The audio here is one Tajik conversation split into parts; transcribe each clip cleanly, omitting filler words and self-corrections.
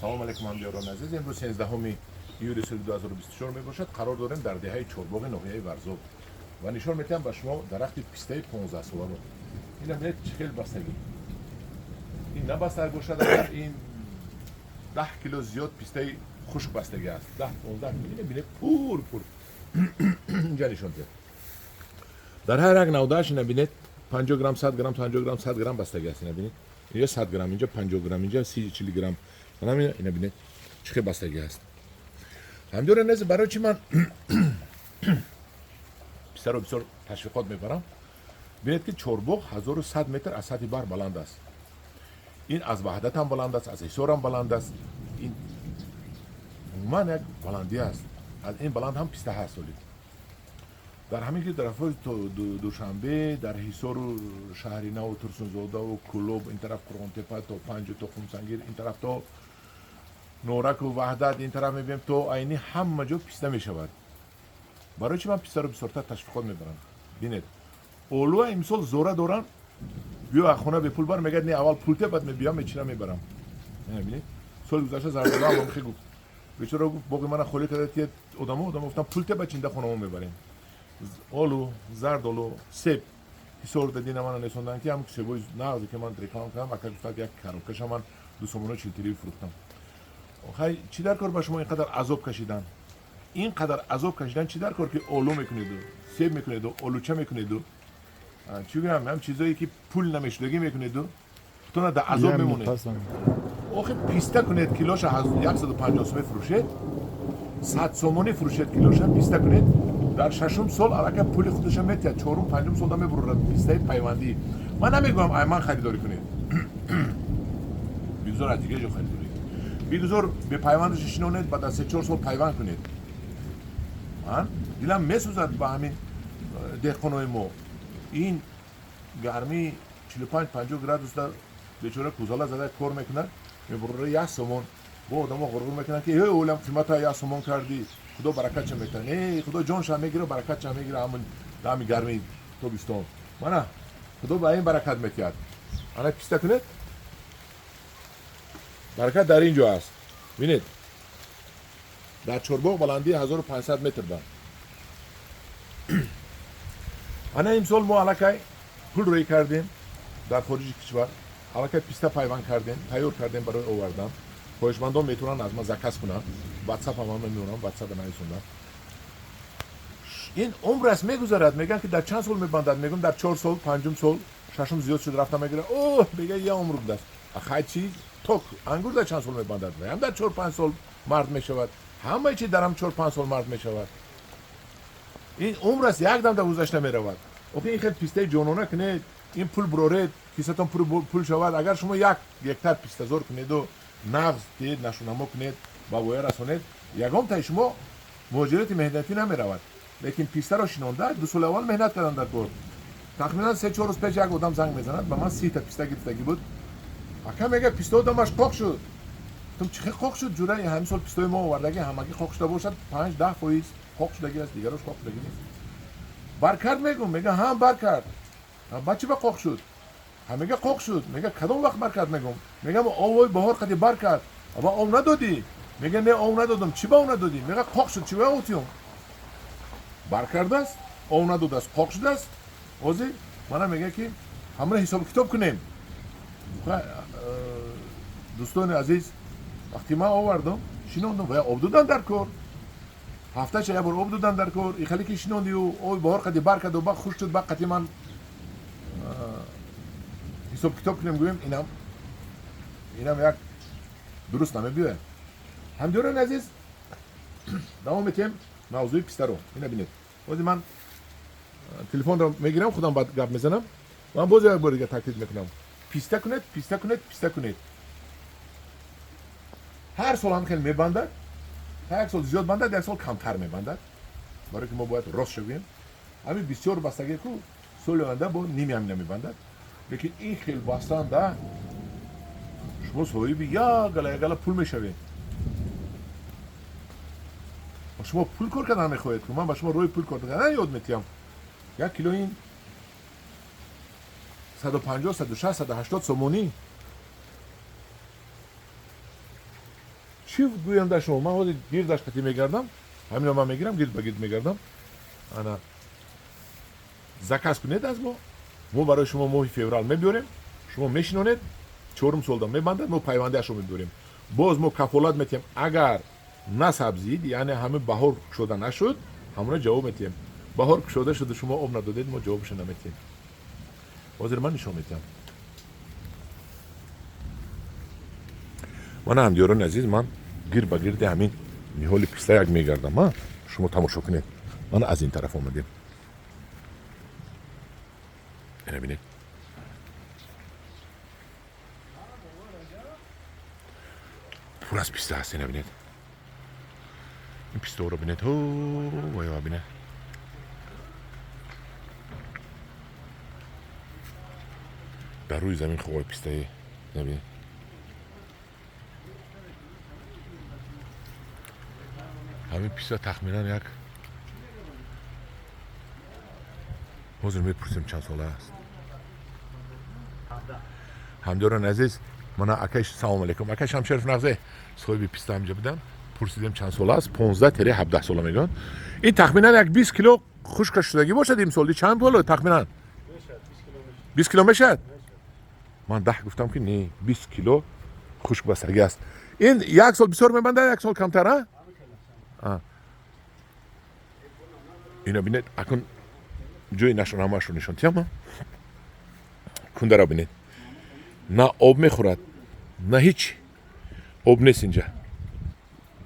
Салом алейкум, ҳамдиёрони азиз. Имрӯз 13 июли соли 2024 мебошад. Қарор дорем дар деҳаи Чорбоғи ноҳияи Варзоб ва нишон медиҳам ба шумо дарахти пистаи 15-соларо. Ина бинед, чӣ хел бастагӣ. Ин на бастаг бошад, агар ин 10 кило зиёд пистаи хушк бастагӣ аст. 10 15 кило. Ина бинед, пур пур. Инҷа нишон диҳад. Дар ҳар як навдааш, ина бинед, 50 грамм, 100 грамм, 50 грамм, 100 грамм бастагӣ аст. Ина бинед. Инҷа 100 грамм, инҷа 50 грамм, инҷа 30 40 грамм. Манам ина бинед, чӣ хел бастагӣ аст. Ҳамдиёр нез, барои чӣ ман писаро бисёр ташвиқот мебарам? Бинед, ки Чорбоғ 1100 метр аз сатҳи баҳр баланд аст. Ин аз Ваҳдатам баланд аст, аз Ҳисорам баланд аст. Ин умуман як баландӣ аст. Аз ин баланд ҳам писта ҳаст. Оли дар ҳамин ки тарафҳои Душанбе, дар Ҳисору Шаҳри Наву Турсунзодаву Кӯлоб, ин тараф Қурғонтепа то Панҷу, то Хумсангир, ин тараф то Нораку Ваҳдат, ин тараф мебинем то Айнӣ, ҳама ҷо писта мешавад. Барои чӣ ман пистаро бисёртар ташвиқот мебарам? Бинед, олуа имсол зора дорам, биё, аз хона бепул бар, мегӯяд: не, аввал пул те, баъд мебиём, мечинам, мебарам. Бинед, соли гузашта зардолу ҳам гуфт, бечора гуфт: боғи мана холӣ карда тиед одамо. Одамо гуфтам: пул те, ба чинда хонамо мебарем. Олу, зардолу, себ Ҳисор дадина мана несондан, ки ҳам себои нағзе, ки ман реклама кардам, ака гуфтад, як коробкаша ман 2 сомоно 40 тири фурӯхтам. Хай, чӣ дар кор ба шумо ин қадар азоб кашидан? Ин қадар азоб кашидан чӣ дар кор, ки олу мекунеду, себ мекунеду, олуча мекунеду, чӣ гӯям, ҳам чизое ки пул намешудагӣ мекунеду, худтона дар азоб мемонед. Охи писта кунед, килоша 150 сомон фурӯшед, 100 сомонӣ фурӯшед килоша. Писта кунед, дар шашум сол аллакай пули худашо метиҳад, чорум, панҷум сол да мебурад. Пистаи пайвандӣ. Ман намегӯям айман харидорӣ кунед, бигзор аз дигар ҷо харидорӣ, бигзор бепайвандашо шинонед, баъд аз 3-4 сол пайванд кунед. Ман дилам месӯзад ба ҳамин деҳқонои мо. Ин гармии 45-50 градуста бечора кузала зада кор мекунад, мебурора 1 сомон. Бо одамо ғурғур мекунанд, ки э, олам қимата 1 сомон кардӣ, худо баракатша метавад. Не, худо ҷонша мегира, баракатша мегира. Ҳамин дами гармии тобистон мана худо ба ин баракат метиҳад. Ана писта кунед, баракат дар ин ҷо аст. Бинед, дар Чорбоғ баландии 1500 метр ба. Ана имсол мо аллакай пул рӯй кардем дар хориҷи кишвар, аллакай писта пайванд кардем, тайёр кардем барои овардан. Хоҳишмандон метавонанд аз ман заказ кунанд. Ватсап ҳама мемонам, ватсапа нависондам. Ин умр аст, мегузарад. Мегӯянд, ки дар чанд сол мебандад? Мегӯям, дар 4 сол, панҷум сол, шашум зиёд шуд, рафта мегира. О, мега, я умр будааст. Хай, чи ток ангур дар чанд сол мебандад? Ҳам дар 4-5 сол мард мешавад. Ҳамаи чи дар ҳам 4-5 сол мард мешавад. Ин умр аст, як дам дар гузашта меравад. Охи ин хел пистаи ҷонона кунед, ин пул буроред, кисатон пул шавад. Агар шумо 1 гектар пистазор кунеду нағз диед, нашунамо кунед, ба воя расонед, ягон таи шумо муҳоҷирати меҳнатӣ намеравад. Лекин пистаро шинонда, 2 соли аввал меҳнат кардан дар кор. Тахминан 3-4 рӯз пеш як одам занг мезанад ба ман, 30-та писта гирифтагӣ буд. Ака, мега, писта одамаш қоқ шуд. Гуфтам: чӣ хел қоқ шуд, ҷура? Ҳамин сол пистои мо овардагӣ ҳамагӣ қоқ шуда бошад, 5-10% қоқ шудагӣ аст, дигарош қоқ шудагӣ нест. Баркард, мегум. Мега: ҳам баркард. Ба чӣ ба қоқ шуд? Ҳа, мега, қоқ шуд. Мега: кадом вақт баркард? Мегум. Мегам: овои баҳор қади баркард. Аба об надодӣ? Мега: не, об надодам. Чӣ ба об надодӣ? Мега: қоқ шуд, чӣ ба об? Баркардааст, об надодааст, қоқ шудааст. Ҳозир мана мега, ки ҳамра ҳисобу китоб кунем. Дӯстони азиз, вақти ман овардам, шинондам ва об додан дар кор, ҳафташа як бор об додан дар кор. Ихале ки шинондию ой баҳор қади бар карду, ба хуш шуд, ба қати ман ҳисоб китоб кунем, гӯем, инам як дуруст намебиёяд. Ҳамдиёрони азиз, давом метиҳем мавзӯи пистаро. Ина бинед, ҳозир ман телефонро мегирам, худам баъд гап мезанам. Ман боз як бор дига таъкид мекунам: писта кунед, писта кунед, писта кунед. Ҳар сол ҳам хел мебандад, як сол зиёд бандад, як сол камтар мебандад. Барое ки мо бояд рост шавем, ҳамин бисёр бастагӣ ку, соли оянда бо ними ҳамина мебандад. Лекин ин хел бастанда шумо соҳиби як гала, як гала пул мешавед. Шумо пул кор кардан мехоҳед, ку ман ба шумо роҳи пул кор кардан ёд метиҳам. 1 кило ин 150, 160, 180 сомонӣ. Чӣ гӯям дар шумо? Ман ҳозир гирдаш қатӣ мегардам, ҳамино ман мегирам, гирд ба гирд мегардам. Ана заказ кунед аз мо, мо барои шумо моҳи феврал мебиёрем, шумо мешинонед, чорум солда мебандад, мо пайвандаашро мебиёрем. Боз мо кафолат метиҳем, агар насабзид, яъне ҳамин баҳор кушода нашуд, ҳамона ҷавоб метиҳем. Баҳор кушода шуду шумо об надодед, мо ҷавобашо наметиҳем. Ҳозир ман нишон метиҳам. Мана ҳамдиёрони азиз, ман гир ба гирди ҳамин ниҳоли писта як мегардам, а? Шумо тамошо кунед. Мана аз ин тараф омадем. Ина бинед. Пур аз писта ҳаст, ина бинед. Ин пистаҳоро бинед. Ҳо, вай бинед. Дар рӯи замин ховои пистаи, ина бинед. Ҳамин писта тахминан як ҳозир мепурсем чанд сола аст. Ҳамдиёрони азиз, мана акай, салом алейкум, акай Шамшеров нағзе, соҳиби писта ҳамҷа будам, пурсидем чанд сола аст, 15-17 сола мегӯянд. Ин тахминан як 20 кило хушка шудагӣ бошад имсол. Чанд боло тахминан? 20 кило мешавад? Ман 10 гуфтам ки не, 20 кило хушк бастагӣ аст. Ин як сол бисёр мебандад, як сол камтар, а? Ина бинед, акун ҷои нашон ҳамаашро нишон тиҳам. Кундаро бинед. На об мехӯрад, на ҳеҷ. Об нест инҷа.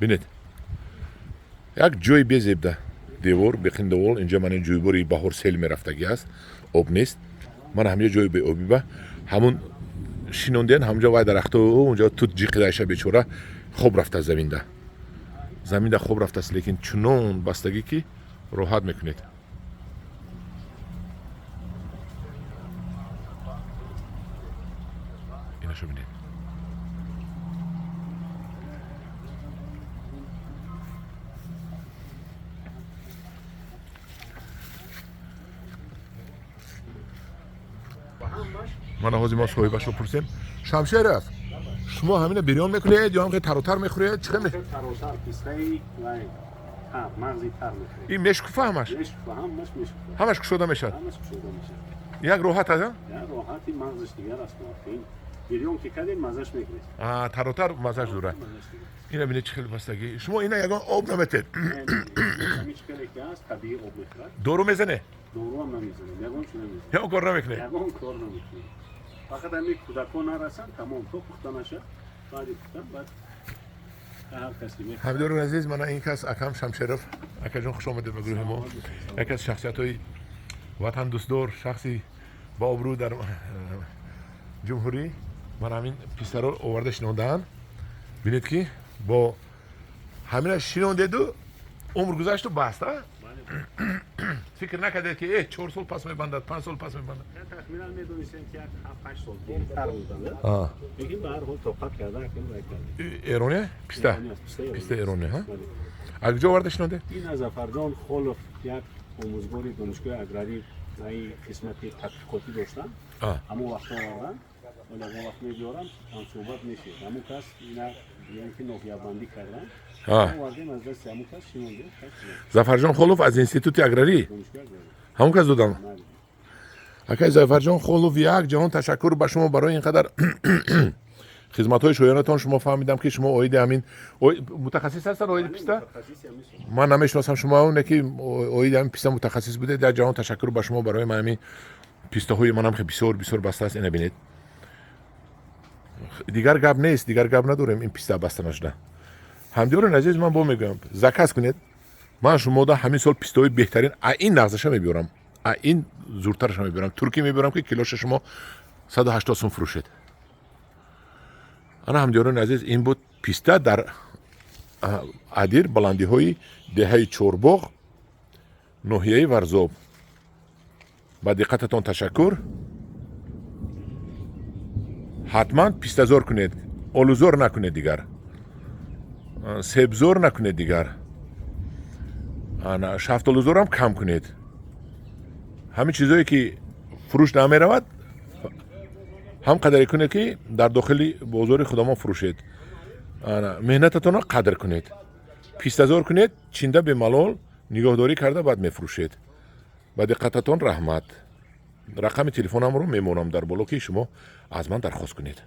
Бинед. Як ҷои безебда. Девор, беқиндавол, инҷа ман ин ҷӯйбори баҳор сел мерафтагӣ аст. Об нест. Ман ҳамҷа ҷои беобӣ ба ҳамун шинондиан, ҳамҷа вай дарахто, унҷа тут ҷиқидайша бечора хоб рафта заминда. Заминда хоб рафтааст, лекин чунон бастагӣ ки роҳат мекунед. Инашо бинед. Мана ҳозир мо соҳибашро пурсем. Шамшеров, шумо ҳамина бирён мекунед ё ҳам хеле таротар мехӯред? Чӣ хел? Таротар, пистаи вай, тар, мағзи тар мехӯред. Ин мешкуфа ҳамаш? Мешкуфа, ҳамаш мешкуфа. Ҳамаш кушода мешавад? Ҳамаш кушода мешавад. Як роҳат аст, а? Як роҳати мағзаш дигар аст, ин бирён ки кардем, маззаш мегиред. А, таротар маззаш дорад. Ина бинед чӣ хел бастагӣ. Шумо ина ягон об наметед? Ҳамин чӣ хеле ки аст, табиӣ об мехӯрад. Дору мезанед? Дору ҳам намезанем, ягон чиз намезанем. Ягон кор намекунед? Ягон кор намекунем. Фақат ҳамин кӯдакон нарасанд, тамом, то пухта нашад, баъди пухтан, баъд ҳар касе мехӯрад. Ҳамдиёрони азиз, мана ин кас акам Шамшеров. Акаҷон, хуш омадед ба гурӯҳи мо. Яке аз шахсиятҳои ватандӯстдор, шахси ба обрӯ дар ҷумҳурӣ. Мана ҳамин пистаро оварда шинондаанд. Бинед ки бо ҳамина шинондеду умр гузашту баст, а? Фикр накардед ки 4 сол пас мебандад, 5 сол пас мебандад? Тахминан медонистем ки як 7-8 сол дертар мебандад. Лекин ба ҳар ҳол тоқат кардан ки вай кардем. Эроне? Писта? Писта эроне, ҳа? Аз куҷо оварда шинондед? Ин аз Зафарҷон Холов, як омӯзгори донишгоҳи аграрӣ, ай қисмати тадқиқотӣ доштан. Ҳамон вақт овардан. Ҳоло ягон вақт мебиёрам, ҳамсӯҳбат мешед. Ҳамон кас ина гӯям ки ноҳиябандӣ кардан. Овардем аз дасти ҳамон кас шинондем. Зафарҷон Холов аз институти аграрӣ? Ҳамон кас додам? Акай Зафарҷон Холов, як ҷаҳон ташаккур ба шумо барои ин қадар хизматҳои шоёнатон. Шумо фаҳмидам ки шумо оиди ҳамин мутахассис ҳастанд, оиди писта? Ман намешиносам шумо, оне ки оиди ҳамин писта мутахассис будед. Як ҷаҳон ташаккур ба шумо барои ман ҳамин пистаҳои манам хеле бисёр бисёр баста аст. Ина бинед, дигар гап нест, дигар гап надорем, ин писта баста нашуда. Ҳамдиёрони азиз, ман бо мегӯям, заказ кунед, ман шумода ҳамин сол пистаҳои беҳтарин, а ин нағзаша мебиёрам, а ин зуртараша мебиёрам, туркӣ мебиёрам ки килоша шумо 180 сум фурӯшед. Ана ҳамдиёрони азиз, ин буд писта дар адир баландиҳои деҳаи Чорбоғ, ноҳияи Варзоб. Ба диққататон ташаккур. Ҳатман пистазор кунед, олузор накунед дигар, себзор накунед дигар, ана шафтолузорам кам кунед. Ҳамин чизое ки фурӯш намеравад, ҳам қадаре кунед ки дар дохили бозори худамон фурӯшед. Ана, меҳнататонро қадр кунед, пистазор кунед, чинда бемалол нигоҳдорӣ карда, баъд мефурӯшед. Ба диққататон раҳмат. Рақами телефонамро мемонам дар боло, ки шумо аз ман дархост кунед.